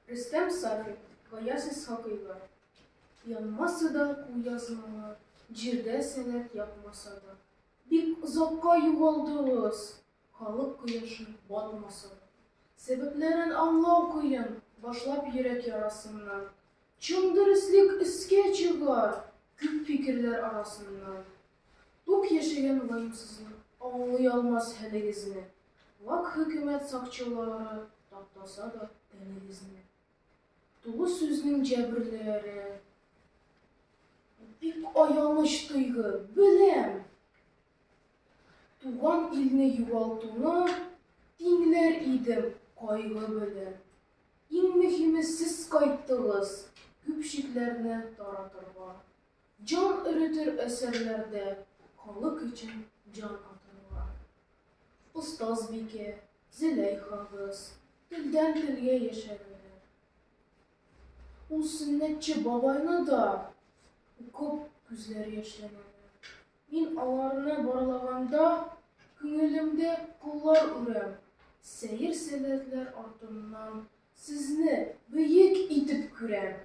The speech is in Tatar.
Рөстәм Сафин, Гаяз Исхакыйлар. Янмаса да кулъязмалар, Җирдә сәләт якмаса да. Бик озакка югалдыгыз, Халык кояшы батмаса да. Сәбәпләрен аңлау кыен, Башлап йөрәк ярасыннан. Чын дөреслек өскә чыгар, Күп фикерләр арасыннан. Тук яшәгән ваемсызлык Аңлый алмас хәлегезне. Вак хөкүмәт сакчылары Таптаса да тәнегезне. Тулы сүзнең җәберләре Бик аяныч тойгы, беләм. Туган илне югалтуны Тиңләр идем кайгы белән. Иң мөһиме сез кайттыгыз Күп шикләрне таратырга. Җан өретер әсәрләрдә Халык өчен җан атырга. Остазбикә, Зөләйхагыз Телдән телгә яшәрерләр. Ул сөннәтче бабайны да Укып күзләр яшьләнәләр. Мин аларны барлаганда Күңелемдә кыллар үрәм. Сәер сәләтләр артыннан Сезне бөек итеп күрәм.